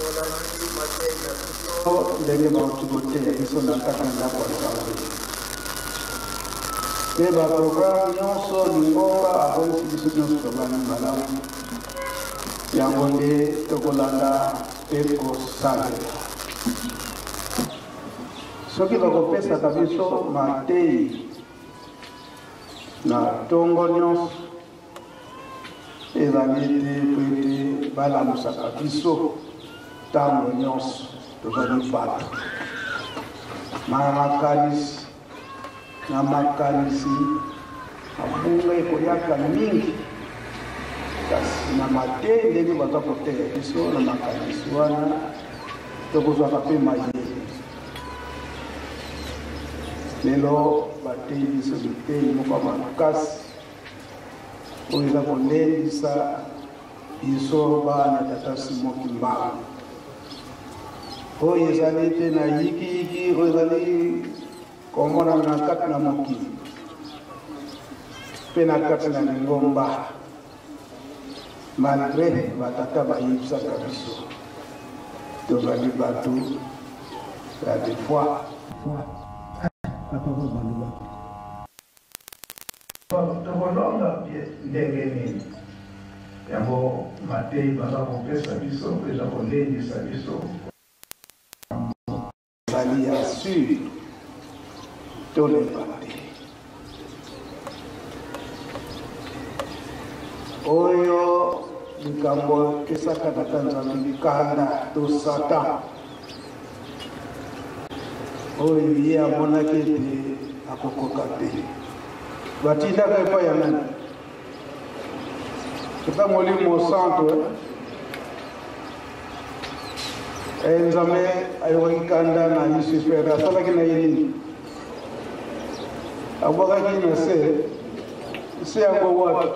Tolandi mateyi na biso. Ndenge bauti koteya biso na kati na ndako ya Nzambe mpe baprograme nyonso lingomba abongisi biso nyonso tolandi malamu yango nde tokolanda mpe kosalela. Soki bakopesaka biso mateyi na ntongo nyonso ezali ete mpo ete balamusaka biso ntango nyonso tozali bato na makanisi na makanisi mabunga ekoyaka mingi kasi na mateyi ndenge baza koteya biso na makanisi wana tokozwaka mpe mayele lelo bateyi biso liteyi moko ya makasi oyo eza kolendisa biso bana tata Simon Kimbangu oyo ezali te na yikiyiki oyo ezali komonana na kati na mokili mpe na kati na lingomba malgre batata bayebisaka biso tozali bato ya des fois papa balobaki Tokolonga ndenge nini? Yango mateyi baza kopesa biso mpe eza kolendisa biso. Ezali ya sur, tolemba te. Oyo likambo epesaka Tata Nzambe kanda to Satan oyo ye amonaki ete akokoka te batindaka epai ya nani epai molimo santo eh? eh, nzambe ayokaki kanda na lucifer asalaki na ye nini abwakaki na se se yango wapi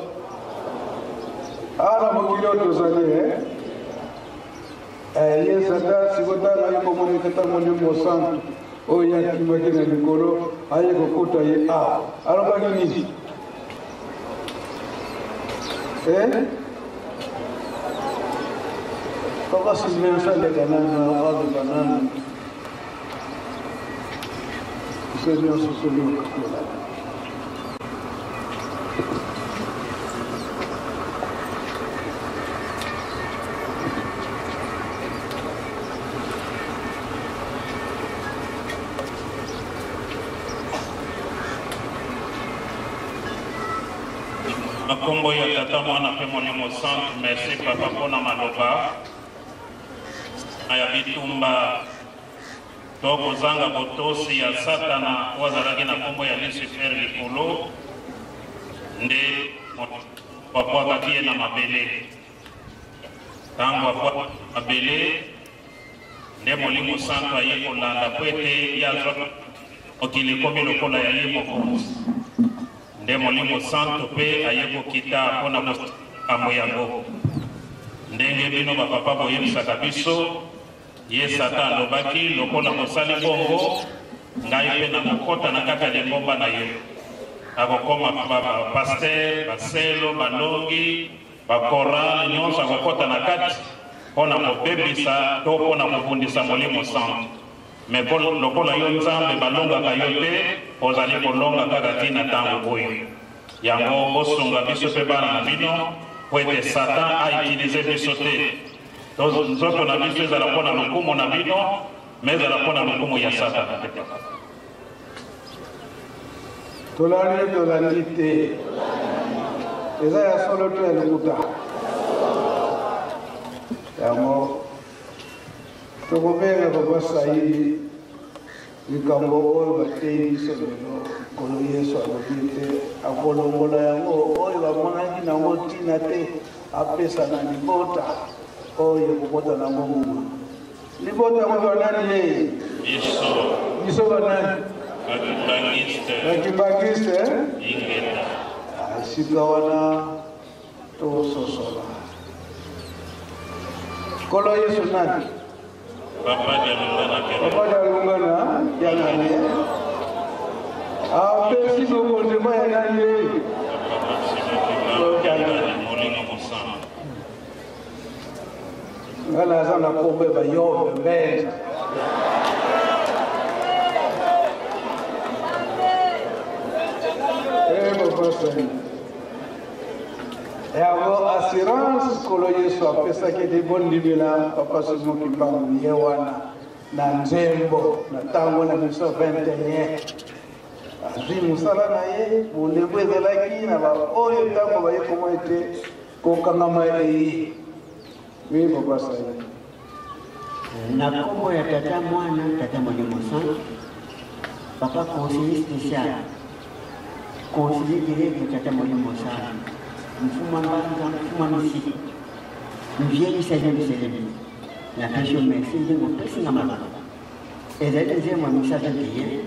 awa na mokili oyo tozali eh? Eh, ye satan siko ntango aye komonisa ntango Molimo Mosantu oyo ye akimaki na likolo aye kokuta ye awa alobaki nini eh? Papa Sylvain asaleka nanu aloba nanu biso nyonso toyoka tolanda Na nkombo ya Tata, Mwana mpe Molimo Santu, merci papa mpo na maloba ya bitumba to kozanga botosi ya Satana oyo azalaki na nkombo ya Lucifer likolo nde babwakaki ye na mabele. Ntango abwakaki mabele nde Molimo Santu aye kolanda mpo ete ye azwa mokili ekomi lokola ya ye mokonzi. Nde Molimo Santu mpe aye kokita mpo na makambo yango. Ndenge bino bapapa boyebisaka biso, Ye Satan alobaki, Lokola bosali bongo, ngai mpe nakokota na kati ya lingomba na yo. Akokoma ba pasteur, baselo, balongi, ba chorale, nyonso akokota na kati mpo na kobebisa to mpo na kobundisa Molimo Santu. Me lokola yo Nzambe balongaka yo te, ozali kolonga kaka tii na ntango oyo. Yango bosunga biso mpe bana na bino mpo ete Satan a utiliser biso te. Nzoto na biso ezala mpo na lokumu na bino, me ezala mpo na lokumu ya Satana te. Tolandi tolandi te, eza ya solo to ya lokuta? Yango tokobenga papa Saidi likambo oyo bateyi biso lelo. Nkolo Yesu alobi ete akolongola yango oyo bamonaki nango ntina te, apesa na libota oyo ekobota nango mbuma. Libota yango banani ye? Biso. Biso banani? Bakimbangiste. Bakimbangiste. Ingeta. Esika wana tososola. Nkolo Yesu nani? Papa Dialungana. Papa Dialungana Diangane. Apesi bokonzi epai ya nani ye? Papa Simon Kimbangu Molimo Mosantu. Nga naza na kombo ya bayobe mbenza. Eh, papa Sani. Yango assurance Nkolo Yesu apesaki ete bondimela papa Simon Kimbangu ye wana na nzembo na ntango na 1921 azwi mosala na ye bolembo ezalaki na baoyo ntango baye komona ete kokangama eyi. Oui, papa Sani. Na nkombo ya Tata Mwana, Tata Molimo Santu, Papa conseiller spécial, conseiller direct Tata Molimo Santu, Mfuma Mbanza, Mfuma Misiki, Mvielisa Jerusalem, napesi yo merci ndenge opesi nga maloba. Ezali nzembo ya misa 21,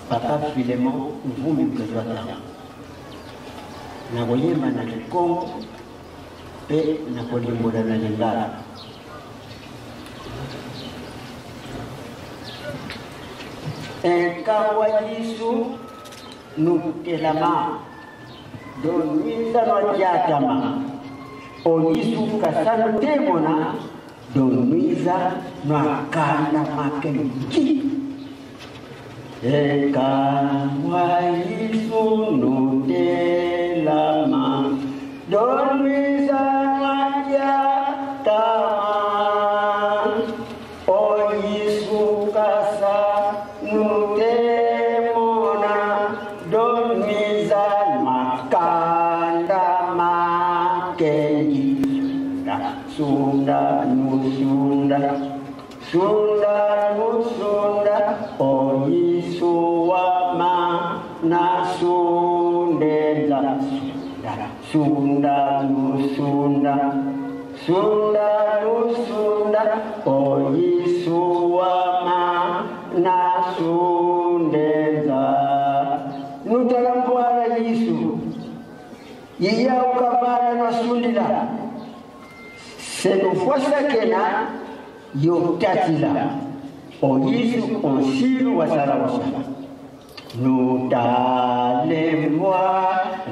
Papa Philemon Mvumbi Mkezwa Tango. Nakoyemba na Kikongo mpe nakolimbola na Lingala. Enkawa Yesu nutelama donwiza nwadiatama oyisu kasano temona donwiza nwakanda makenki Ekawa Yesu nutelama donwiza nwadiatama oyisu kasano temona donwiza nwakanda makenki Sunda nusunda sunda nusunda oyisuwama nasundenza sunda nusunda sunda nusunda oyisuwama nasundenza nutalambwala Yesu yiyaukamala nasundila senufwasakena yotatila oyisu onsilu wasala wasala nutalemwa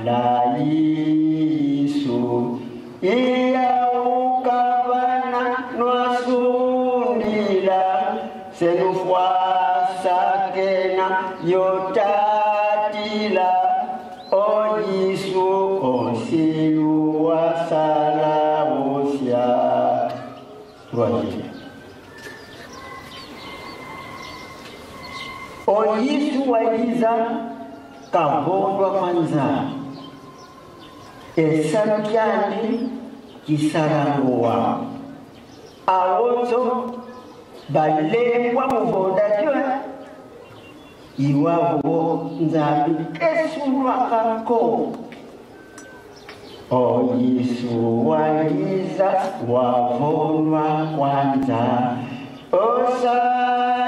la Yesu iyaukabana nwasundila senufwasakena yotatila oyisu onsilu wasala wosia. Oyisu waliza kavondwa kwanza esalukyandi kisalangowa awonzo balembwa muvonda tyo iwabo nzambi kesulwakako Oyisu waliza wavonwa kwanza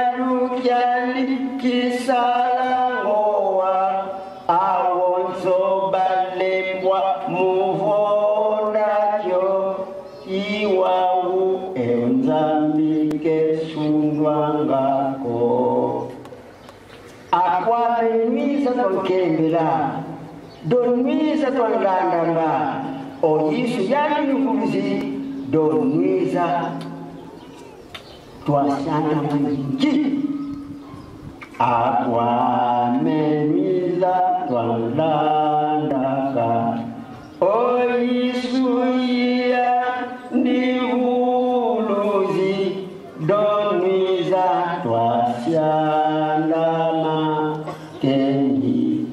osalukyali kisalangowa awonzo balembwa muvondakyo iwawu enzambi kesundwangako akwamenwiza twankembela donwiza twanlandanga oyisu yaminukuluzi donwiza twasanga mwingi akwamenwiza twanlandaka oyisuya ndivuluzi donwiza twasyandama kendi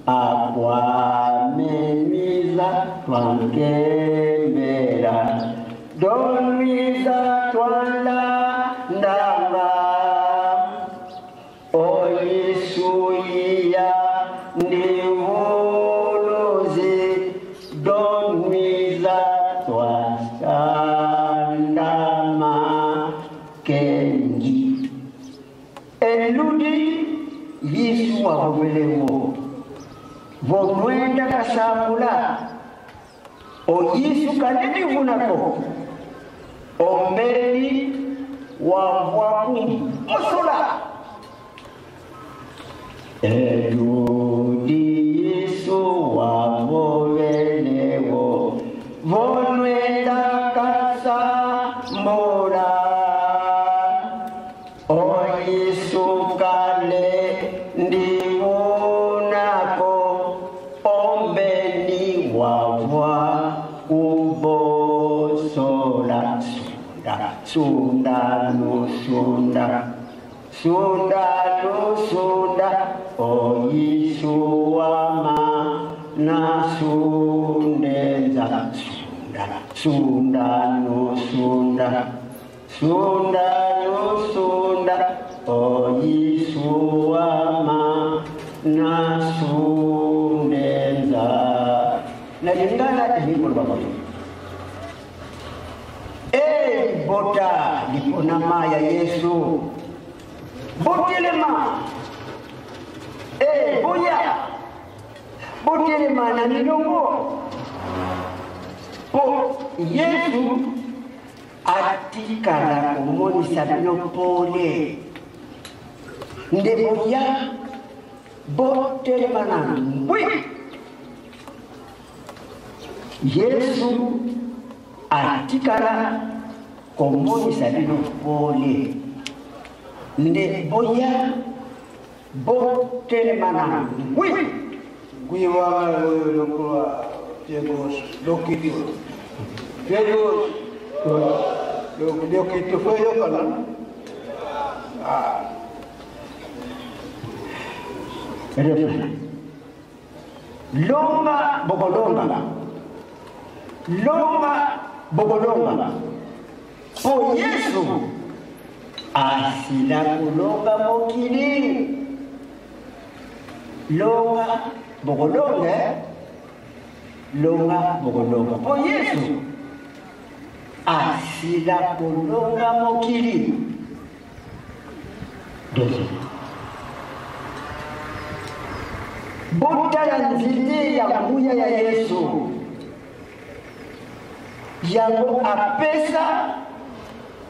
akwamenwiza twankembela donwiza twalandanga oyisuya ndivuluzi donwiza twasandama kengi eludi Yesu wavomelewo vomwenda kasambula oyisu kanidivunako ombeli wavwaku musola eludi Yesu wavomelewo vonwenda kasambula. Sunda, sunda no sunda, sunda no sunda, oyisuwama na sundenza. Sunda, sunda no sunda, sunda no sunda, oyisuwama na sundenza. Na lingala elingi koloba boye: e libota liponama ya Yesu, botelema, e boya, botelema na milongo, mpo Yesu atikala komonisa bino pole. Nde boya, botelema na ngwi. Yesu atikala komonisa bino pole, nde boya, botelema na ngwi. Ngwi wana oyo lokola pied gauche, lokito pied gauche, lokito fo eyokana. Ah. Refrain. Longa bokolonga, longa bokolonga, mpo Yesu asila kolonga mokili. Longa bokolonga, longa bokolonga, mpo Yesu asila kolonga mokili. Deuxième. Botala nzete ya nguya ya Yesu, yango apesa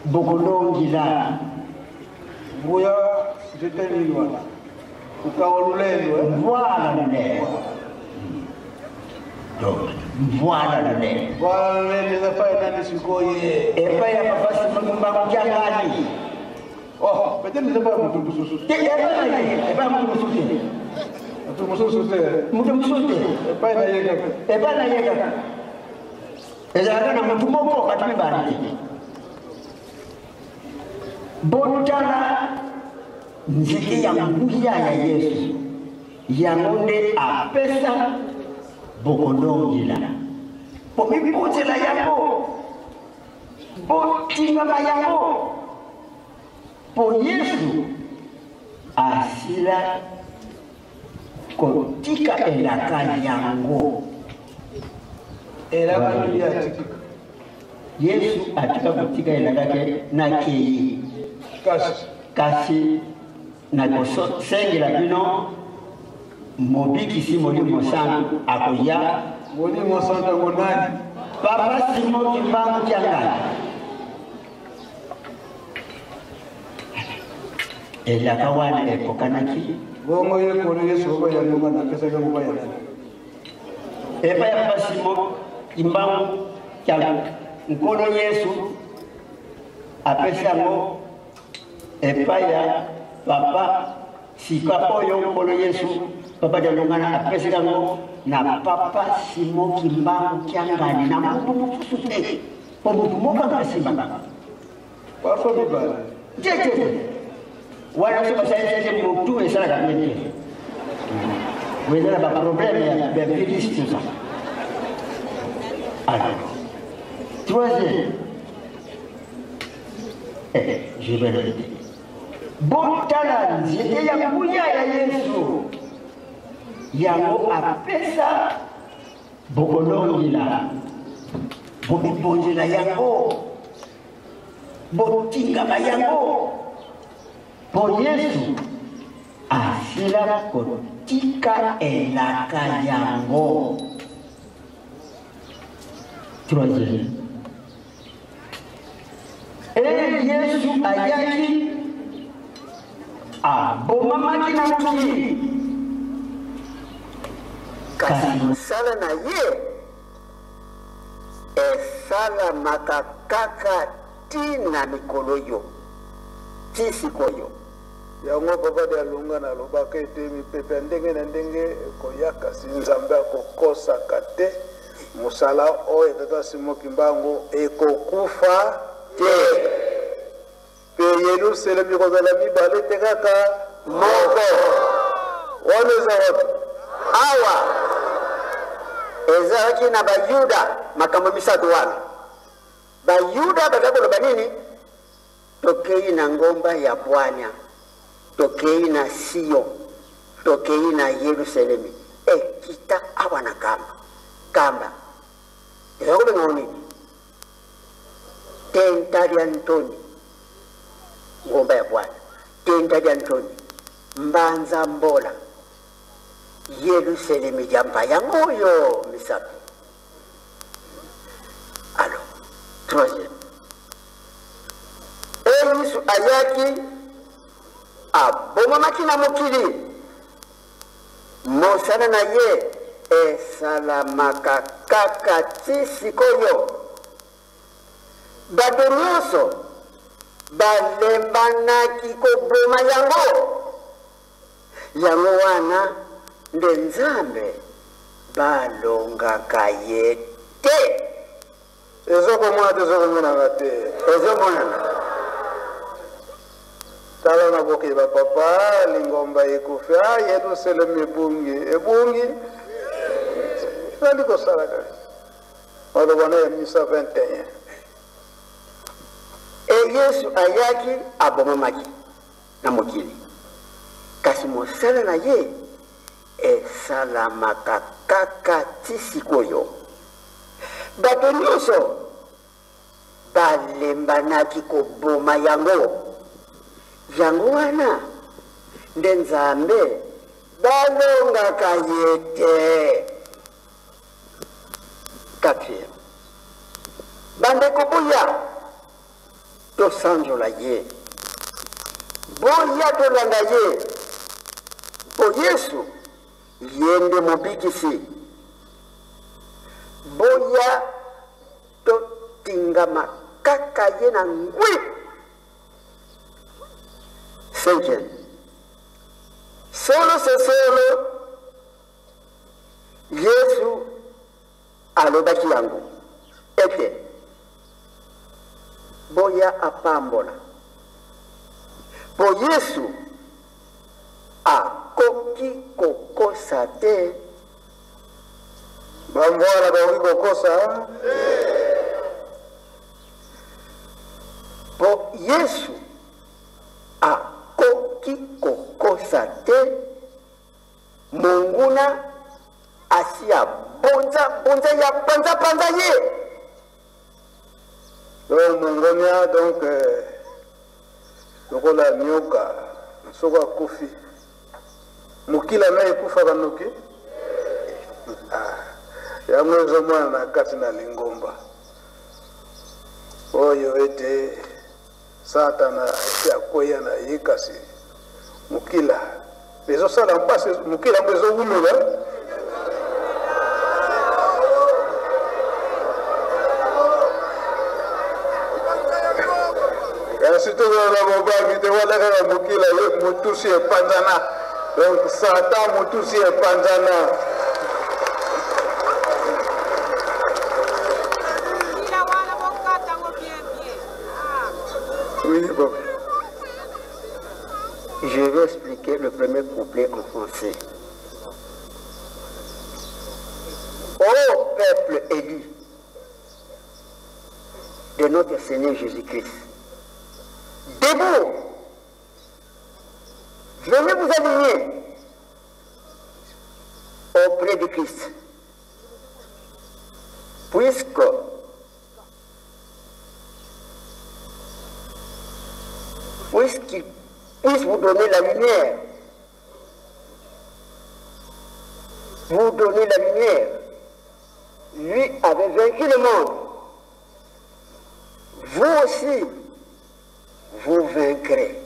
bokolongila. Nguya nzete nini wana? Ukawa lulendo, eh? Voilà lulendo. Donc, voilà lulendo. Voilà lulendo eza epai nani sikoyo? Epai ya Papa Simon Kimbangu Kiangani. Oh, peut-être eza epai ya moto mosusu. Te, epai na ye, epai ya moto mosusu te. Moto mosusu te. Moto mosusu te. Epai na ye kaka. Epai na ye kaka. Ezalaka na motu moko, bato mibale te. Botala nzete ya nguya ya Yesu, yango nde apesa bokolongila. Bomibozela yango, botingama yango, mpo Yesu asila kotika elaka yango. Elaka nini atika? Yesu atika kotika elaka ke nakei. Kasi. Kasi nakosengela bino Mobikisi Molimo Santu akoya. Molimo Santu yango nani? Papa Simon Kimbangu Kiangani. Elaka wana ekokanaki. Bongo ye kolo Yesu oyo ya ndonga na apesaki yango ya nani? Epai ya Papa Simon Kimbangu Kiangani. Nkolo Yesu apesi yango epai ya Papa. Sika oyo Nkolo Yesu, Papa Dialungana apesi yango na Papa Simon Kimbangu Kiangani na moto mosusu te, mpo moto moko akasimbaka. Papa mibale. Te te te. Wana soki basalisi ete motu esalaka bien te. Eza na baproblème ya virus, tout ça. Alors, troisième, eh, je vais répéter. Botala nzete ya nguya ya Yesu, yango apesa bokolongela, bomibonzela yango, botingama yango, mpo Yesu asila kotika elaka yango. Troisième. E Yesu ayaki, abomamaki na mokili, kasi mosala na ye esalamaka kaka ti na mikolo yo, ti sikoyo. Yango Papa Dialungana alobaka ete mipepe ya ndenge na ndenge ekoya, kasi Nzambe akokosaka te. Mosala oyo ya Tata Simon Kimbangu ekokufa. Te. Mpe Yelusalemi ekozala mibale te, kaka moko. Wana eza wapi? Awa ezalaki na Bayuda makambo misato wana. Bayuda baza koloba nini? Tokei na ngomba ya bwanya, tokei na Sion, tokei na Yelusalemi. Ekita awa na kamba kamba eza kobenga nini? Tenta lya Ntoni, ngomba ya bwanya, tenta lya Ntoni, mbanza mbola, Yelusalemi lya mpa yango oyo misato. Alors, troisième, Yesu ayaki abomamaki na mokili, mosala na ye esalamaka kaka ti sikoyo. Bato nyonso balembanaki koboma yango. Yango wana nde Nzambe balongaka ye te. Ezokomona te, ezokomonana te. Ezomonana. Tala na bokei bapapa, lingomba ekufi, a Yerusalemi ebungi, ebungi ezali kosala kaka maloba na ya 1921. E Yesu ayaki abomamaki na mokili, kasi mosala na ye esalamaka kaka ti sikoyo. Bato nyonso balembanaki koboma yango. Yango wana nde Nzambe balongaka ye te. Quatrième, bandeko, boya tosanzola ye, boya tolanda ye, mpo Yesu ye nde mobikisi. Boya totingama kaka ye na ngwi. Cinquième, solo se solo, Yesu alobaki yango ete boya apambola, mpo Yesu akoki kokosa te. Bamvwala bakoki kokosa? Mpo Yesu akoki kokosa te. Monguna asi abonza bonza ya panza panza ye. Donc mongonia, donc lokola nyoka soki akufi, mokila na ekufaka noki. Yango ezomona na kati na lingomba oyo ete Satana esi akweya na ye, kasi mokila ezosala mpasi, mokila yango ezowumela. Kasi tozala na bobangi te, wana kaka mokila ye motusi epanzana. Donc Satan motusi epanzana. Oui, bon. Je vais expliquer le premier couplet en français. Ô peuple élu de notre Seigneur Jésus-Christ, debout, venez vous aligner auprès du Christ, puisque puisqu'il puisse vous donner la lumière, vous donner la lumière. Lui avait vaincu le monde. Vous aussi, vous vaincrez.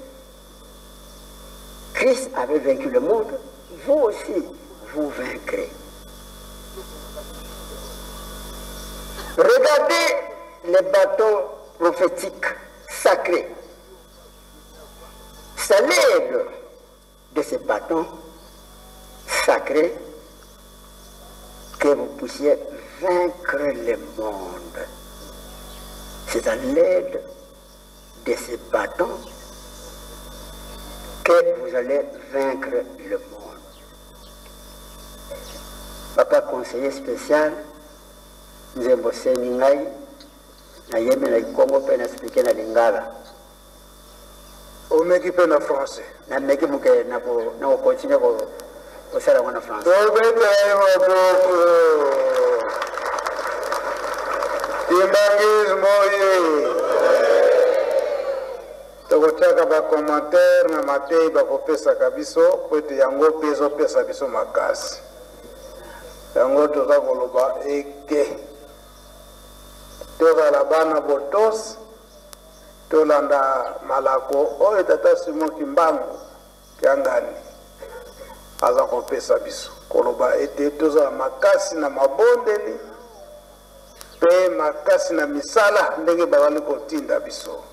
Christ avait vaincu le monde, vous aussi, vous vaincrez. Regardez les bâtons prophétiques sacrés. C'est l'aide de ces bâtons sacrés que vous puissiez vaincre le monde. C'est à l'aide de ce bâton que vous allez vaincre le monde. Papa conseiller spécial, nzembo sengi ngai nayembi na kikongo mpe na explike na lingala. Omeki mpe na français? Nameki moke, nakokontinue kosala yango na français. Tobeta ye maboko. Kimbanguisme oye! Tokotiaka bacommentaire na mateyi bakopesaka biso po ete yango mpe ezopesa biso makasi. Yango toza koloba eke tozala bana botosi, tolanda malako oyo Tata Simon Kimbangu Kiangani aza kopesa biso, koloba ete tozala makasi na mabondeli mpe makasi na misala ndenge bazali kotinda biso.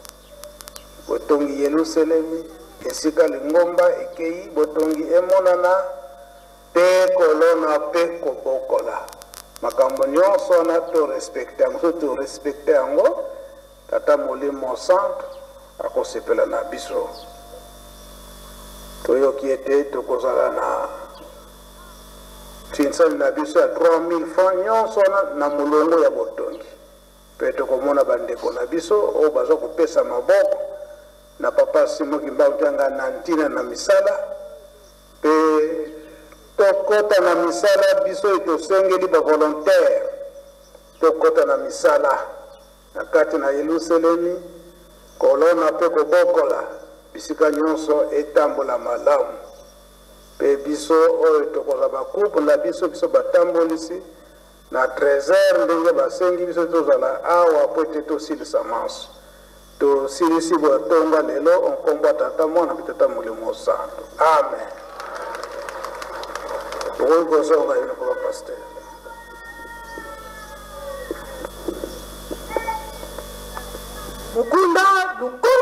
Botongi Yelusalemi, esika lingomba ekei, botongi emonana mpe kolona mpe kobokola. Makambo nyonso wana to respecte yango. Soki to respecte yango, Tata Molimo Santu akosepela na biso. Toyoki ete tokozala na tinsani na biso ya 3000 francs nyonso wana na molongo ya botongi, mpe tokomona bandeko na biso oyo baza kopesa maboko na Papa Simon Kimbangu Kiangani na ntina na misala, mpe tokota na misala biso oyo tosengeli ba volontaire, tokota na misala na kati na Yelusalemi, kolona mpe kobokola bisika nyonso etambola malamu. Mpe biso oyo tokozwa bakupe na biso, biso batambolisi na 13 heures ndenge basengi biso tozala awa mpo ete tosilisa manso. Tosilisi botonga lelo nkombo ya Tata, Mwana mpe Tata Molimo Santo. Amen. Okoki kozonga yo lokola pasteur. Mukunda Lukonde.